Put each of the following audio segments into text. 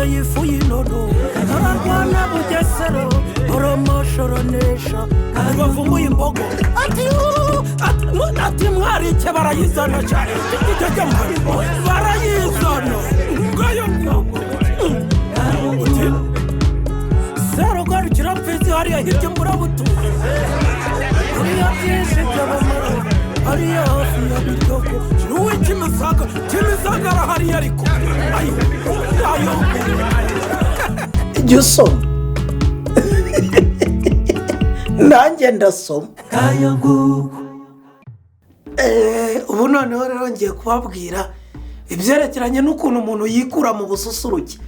Yateye ifu y'inono, ararwana Bugesera, aramashoranesha. Bavumuye imbogo ati "Yuuu!" Ati mwarike barayizana cyane, barayizana ngayo nguko. Uti serugarukira mfizi hariya hirya mburabutuzi, hariya byinshi by'abamara, hariya hafi ya Biryogo n'uw'ikimisagara, Kimisagara hariya, ariko ayo ayo. Jya usoma, nanjye ndasoma. Ngayo nguko. Ubu noneho rero ngiye kubabwira ibyerekeranye n'ukuntu umuntu yikura mu bususuruke,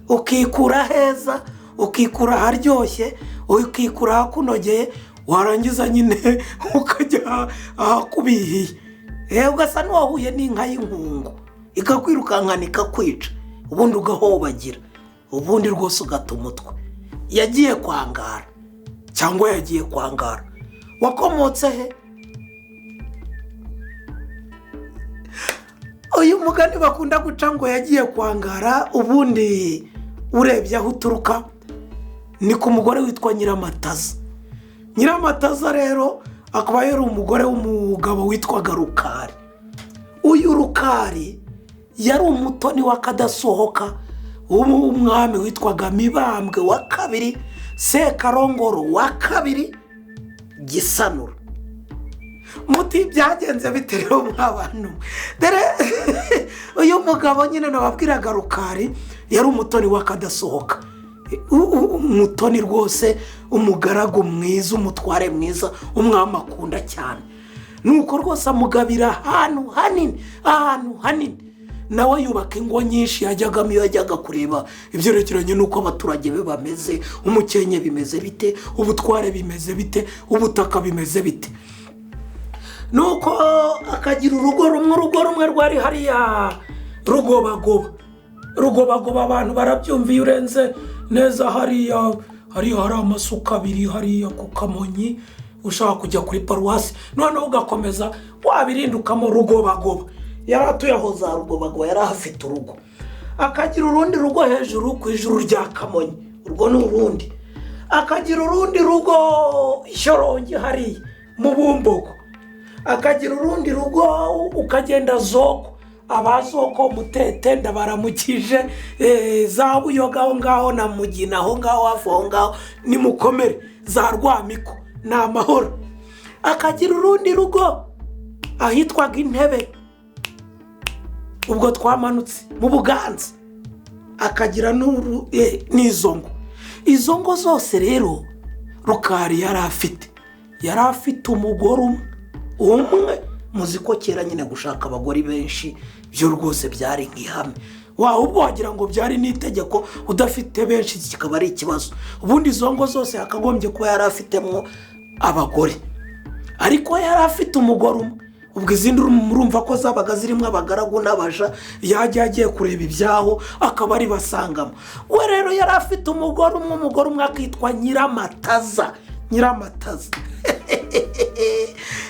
ukikura heza, ukikura aharyoshye, ukikura ahakunogeye, warangiza nyine ukajya ahakubihiye, ugasa n'uwahuye n'inka y'inkungu ikakwirukankana ikakwica, ubundi ugahobagira, ubundi rwose ugata umutwe. Yagiye kwangara cyangwa yagiye kwangara, wakomotse he? Uyu mugani bakunda guca ngo yagiye kwangara, ubundi urebye aho uturuka ni ku mugore witwa Nyiramataza. Nyiramataza rero akaba yari umugore w'umugabo witwaga Rukari. Uyu Rukari yari umutoni w'akadasohoka w'umwami witwaga Mibambwe wa kabiri Sekarongoro wa kabiri Gisanura. Muti byagenze bite rero mw'abantu? Dore uyu mugabo nyine nababwiraga, Rukari, yari umutoni w'akadasohoka, umutoni rwose, umugaragu mwiza, umutware mwiza, umwami akunda cyane. Nuko rwose amugabira ahantu hanini, ahantu hanini, nawe yubaka ingo nyinshi yajyagamo iyo yajyaga kureba ibyerekeranye n'uko abaturage be bameze, umukenke bimeze bite, ubutware bimeze bite, ubutaka bimeze bite. Nuko akagira urugo rumwe, urugo rumwe rwari hariya Rugobagoba. Rugobagoba abantu barabyumva, iyo urenze neza hariya, hariya hari amasuka abiri hariya ku Kamonyi, ushaka kujya kuri paruwasi, noneho ugakomeza wabirindukamo Rugobagoba. Yari atuye aho za Rugobagoba, yari ahafite urugo. Akagira urundi rugo hejuru ku ijuru rya Kamonyi, urwo ni urundi. Akagira urundi rugo Shyorongi hariya mu Bumbogo. Akagira urundi rugo ukagenda Zoko, abazoko Mutete ndabaramukije, za Buyoga aho ngaho na Mugina aho ngaho, hafi aho ngaho nimukomere, za Rwamiko ni amahoro. Akagira urundi rugo ahitwaga Intebe, ubwo twamanutse mu Buganza. Akagira n'izo ngo, izo ngo zose rero Rukari yari afite, yari afite umugore umwe umwe. Muzi ko kera nyine gushaka abagore benshi byo rwose byari nk'ihame, waba ubwo wagira ngo byari n'itegeko, udafite benshi kikaba ari ikibazo. Ubundi izo ngo zose yakagombye kuba yari afitemo abagore, ariko yari afite umugore umwe. Ubwo izindi murumva ko zabaga zirimo abagaragu n'abaja, yajya agiye kureba ibyaho akaba ari basangamo. We rero yari afite umugore umwe, umugore umwe akitwa Nyiramataza. Nyiramataza,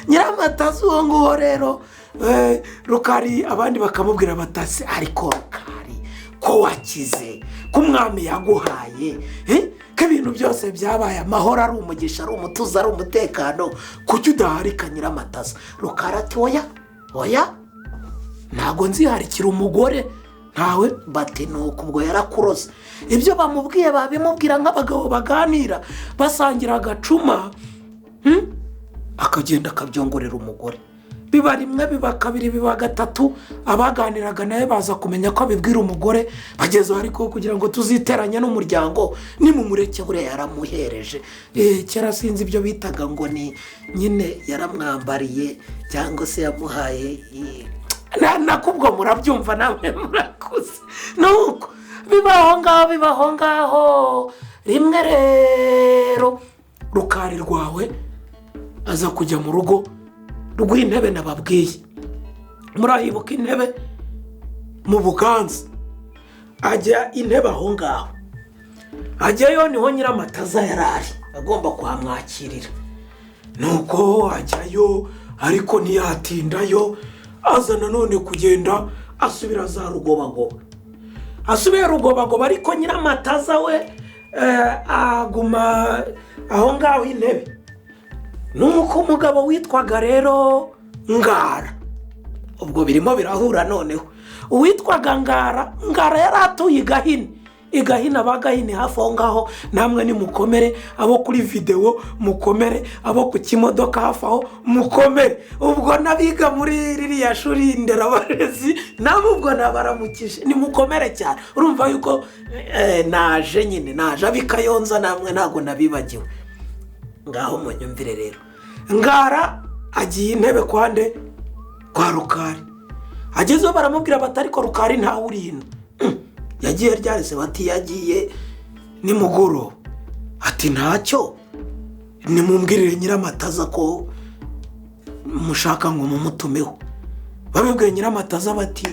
Nyiramataza uwo nguwo rero, Rukari abandi bakamubwira batase: "Ariko Rukari, ko wakize, ko umwami yaguhaye, ko ibintu byose byabaye amahoro, ari umugisha, ari umutuzo, ari umutekano, kuki udaharika Nyiramataza?" Rukari ati: "Oya, oya, ntabwo nziharikira umugore ntawe." Bati: "Nuko ubwo yarakuroze." Ibyo bamubwiye babimubwira nk'abagabo baganira basangira agacuma, Akagenda akabyongorera umugore. Biba rimwe, biba kabiri, biba gatatu, abaganiraga nawe baza kumenya ko abibwira umugore. Bagezeho ariko kugira ngo tuziteranye n'umuryango, nimumureke, buriya yaramuhereje. Kera sinzi ibyo bitaga ngo ni nyine yaramwambariye cyangwa se yamuhaye, nako ubwo murabyumva namwe murakuze. Nuko biba aho ngaho, biba aho ngaho. Rimwe rero Rukari rwawe aza kujya mu rugo rw'Intebe nababwiye, murahibuka, Intebe mu Buganza. Ajya Intebe aho ngaho, ajyayo niho Nyiramataza yari ari, agomba kuhamwakirira. Nuko ajyayo, ariko ntiyatindayo, aza nanone kugenda asubira za Rugobagoba. Asubiye Rugobagoba, ariko Nyiramataza we aguma aho ngaho intebe. Nuko umugabo witwaga rero Ngara, ubwo birimo birahura noneho, uwitwaga Ngara, Ngara yari atuye i Gahini. I Gahini, aba Gahini hafi aho ngaho namwe nimukomere, abo kuri videwo mukomere, abo ku kimodoka hafi aho mukomere, ubwo n'abiga muri ririya shuri nderabarezi nabo ubwo nabaramukije, nimukomere cyane. Urumva yuko naje nyine, naje ab'i Kayonza namwe ntabwo nabibagiwe. Ngaho munyumvire rero, Ngara agiye intebe kwande kwa Rukari. Agezeho baramubwira bati: "Ariko Rukari ntawe uri ino." "Yagiye ryarese?" Bati: "Yagiye nimugoroba." Ati: "Ntacyo, nimumbwirire Nyiramataza ko mushaka ngo mumutumeho." Babibwiye Nyiramataza bati: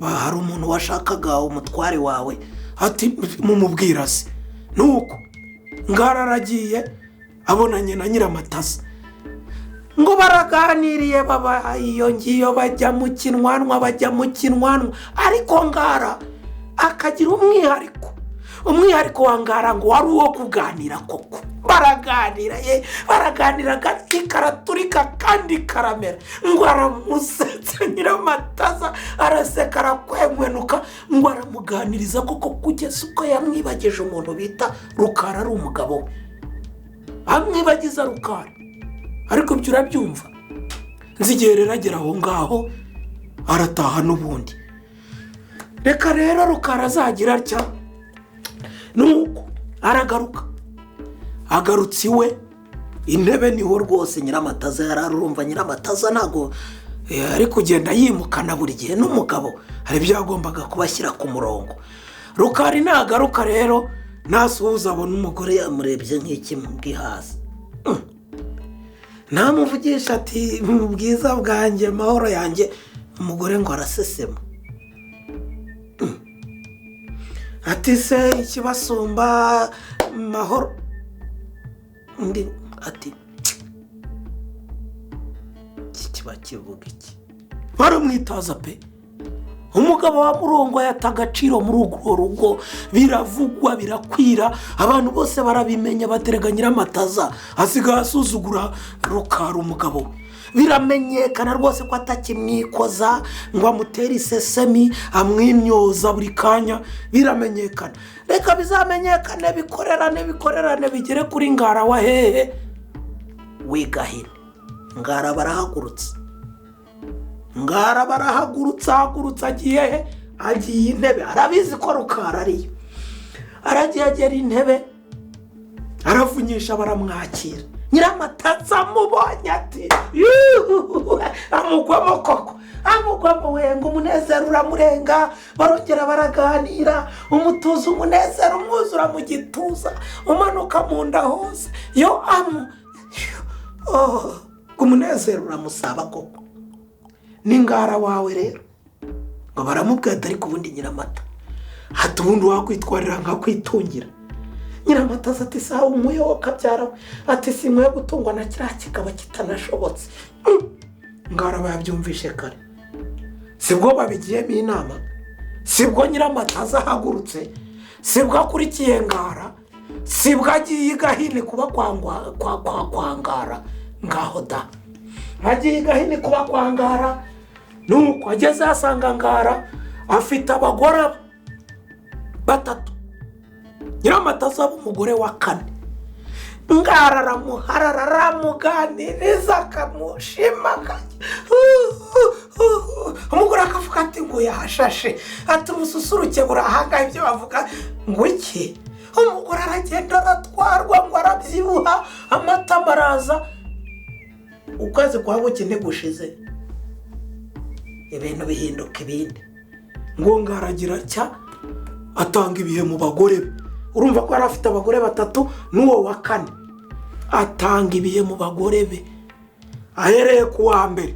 "Hari umuntu washakaga umutware wawe." Ati: "Mumubwira se." Nuko Ngara aragiye, abonanye na Nyiramataza, ngo baraganiriye, baba iyo ngiyo, bajya mu kinwanwa, bajya mu kinwanwa. Ariko Ngara akagira umwihariko. Umwihariko wa Ngara ngo wari uwo kuganira koko. Baraganira ye, baraganira, agati karaturika kandi karamera. Ngo aramusetsa, Nyiramataza araseka, arakwengwenuka. Ngo aramuganiriza koko kugeza ubwo yamwibagije umuntu bita Rukara ari umugabo we, amwibagiza Rukara. Ariko ibyo urabyumva, nzigihe rero agera aho ngaho arataha n'ubundi. Reka rero Rukara azagira atya, nuko aragaruka. Agarutse iwe intebe, niho rwose Nyiramataza yari ari. Urumva Nyiramataza ntabwo ari kugenda yimukana buri gihe n'umugabo, hari ibyo yagombaga kubashyira ku murongo. Rukari nagaruka rero, nasuhuza abona umugore yamurebye nk'iki hasi, ntamuvugisha. Ati: "Mu bwiza bwanjye, mahoro yanjye." Umugore ngo arasesema. Ati: "Se ikibasumba, mahoro?" Undi ati: "Iki kiba kivuga iki?" Baramwitaza pe. Umugabo wa murongo yata agaciro muri urwo rugo, biravugwa, birakwira, abantu bose barabimenya. Baterega Nyiramataza asigaye asuzugura Rukara umugabo we. Biramenyekana rwose ko atakimwikoza ngo amutere isesemi, amwimyoza buri kanya, biramenyekana. Reka bizamenyekane, bikorerane, bikorerane, bigere kuri Ngara wa hehe? W'igahini. Ngara barahagurutse, Ngara barahagurutse, ahagurutse agiye he? Agiye intebe. Arabizi ko Rukara ariyo. Aragiye, agera intebe, aravunyisha, baramwakira. Nyiramatatsi amubonye ati: "Yuuu!" Amugwamo koko, amugwamo wenga, umunezero uramurenga. Barongera baraganira, umutuzo, umunezero umwuzura mu gituza, umanuka mu nda hose. Yo amu, oh, umunezero uramusaba koko. Ni Ngara wawe rero. Ngo baramubwira ati: "Ariko ubundi Nyiramata," ati, "ubundi wakwitwarira nkakwitungira." Nyiramata ati: "Sawa, umuyoboka kabyara we," ati, "sinkwiye gutungwa na kiriya kikaba kitanashobotse." Ngara bayabyumvishe kare, sibwo babigiyemo inama, sibwo Nyiramataza ahagurutse, sibwo akurikiye Ngara, sibwo agiye i Gahini kuba kwa Ngara. Ngaho da, agiye i Gahini kuba kwa Ngara. Nuko ageze asanga Ngara afite abagore batatu, Nyiramataza aba umugore wa kane. Ngara aramuharara, aramuganiriza, akamushima, umugore akavuga ati: "Ngo yahashashe," ati: "Ubususuruke burahangaha." Ibyo bavuga ngo iki? Umugore aragenda, aratwarwa, ngo arabyibuha, amatama araza. Ukwezi kwa buki ntigushize, ibintu bihinduka ibindi. Ngo ngaragira atya, atanga ibihe mu bagore be. Urumva ko yari afite abagore batatu n'uwo wa kane. Atanga ibihe mu bagore be, ahereye ku wa mbere.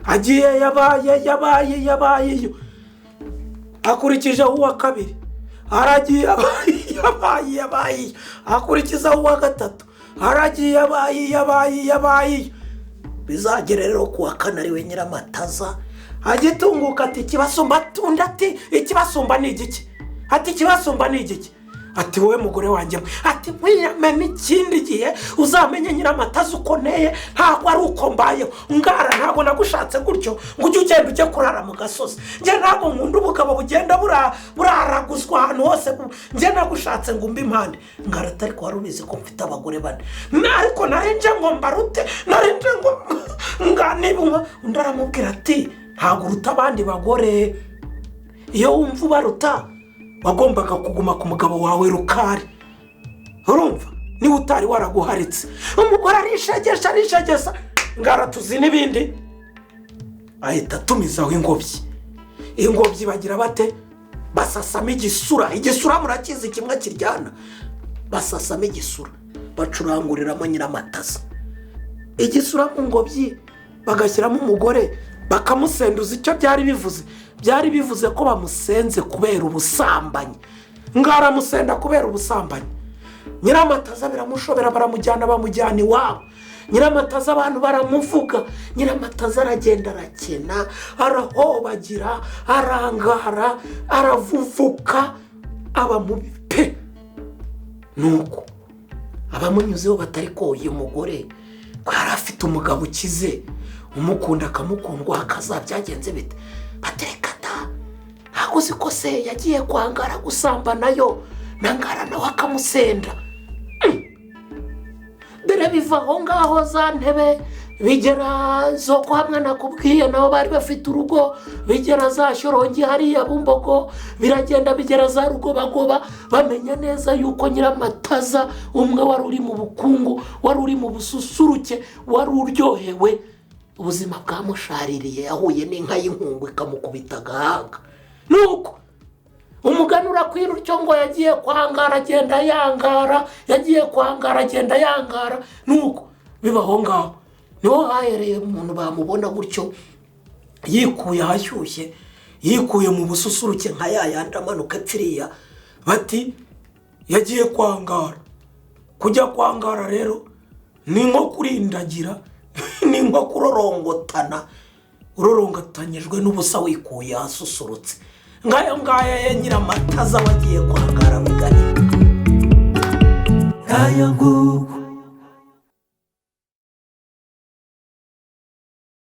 Agiye, yabaye, yabaye, yabaye yo, akurikijeho uwa kabiri, aragiye, yabaye, yabaye, yabaye, akurikizaho uwa gatatu, aragiye, yabaye, yabaye, yabaye. Bizagere rero ku wa kane, ari we Nyiramataza. Agitunguka ati ikibasumba, undi ati ikibasumba ni igiki, ati ikibasumba ni igiki, ati wowe mugore wanjye we, ati nkwiyame n'ikindi gihe uzamenye Nyiramataza uko nteye, ntabwo ari uko mbayeho. Ngara ntabwo nagushatse gutyo ngo ujye ugenda ujye kurara mu gasozi. Njye ntabwo nkunda ubugabo bugenda buraraguzwa ahantu hose, njye nagushatse ngo umbe impande. Ngara ati ariko wari ubizi ko mfite abagore bane, ariko nari nje ngo mbarute, nari nje ngo nganibe. Undi aramubwira ati ntabwo uruta abandi bagore, iyo wumva ubaruta wagombaga kuguma ku mugabo wawe Rukari, urumva niba utari waraguharitse. Umugore arishegesha arishegesa, Ngara tuzi n'ibindi, ahita atumizaho ingobyi. Ingobyi bagira bate? Basasamo igisura. Igisura murakizi, kimwe kiryana. Basasamo igisura, bacuranguriramo Nyiramataza igisura mu ngobyi, bagashyiramo umugore bakamusenduza. Icyo byari bivuze, byari bivuze ko bamusenze kubera ubusambanyi. Ngaramusenda kubera ubusambanyi. Nyiramataza biramushobera, baramujyana, bamujyana iwabo. Nyiramataza abantu baramuvuga. Nyiramataza aragenda arakena, arahobagira, arangara, aravuvuka, aba mubi pe. Nuko abamunyuzeho batari ko uyu mugore ko yari afite umugabo ukize umukunda akamukundwa akaza, byagenze bite? Batereka da, ntabwo uzi ko se yagiye kwangara gusamba nayo, na Ngara nawe akamusenda. Dore biva aho ngaho za ntebe bigera zo kwa hamwe nakubwiye, nabo bari bafite urugo, bigera za Shyorongi hariya Bumbogo, biragenda bigera za Rugobagoba, bamenya neza yuko Nyiramataza umwe wari uri mu bukungu, wari uri mu bususuruke, wari uryohewe, ubuzima bwamushaririye, yahuye n'inka y'inkungu ikamukubita agahanga. Nuko umugani urakwira utyo ngo yagiye kwangara agenda yangara, yagiye kwangara agenda yangara. Nuko biba aho ngaho, niho hahereye umuntu bamubona gutyo yikuye ahashyushye, yikuye mu bususuruke nka ya yandi amanuka epfiriya, bati yagiye kwangara. Kujya kwangara rero ni nko kurindagira, ni nko kurorongotana, urorongatanyijwe n'ubusa wikuye ahasusurutse. Ngayo ngaya ya Nyiramataza wagiye kwangara mugani. Ngayo nguko.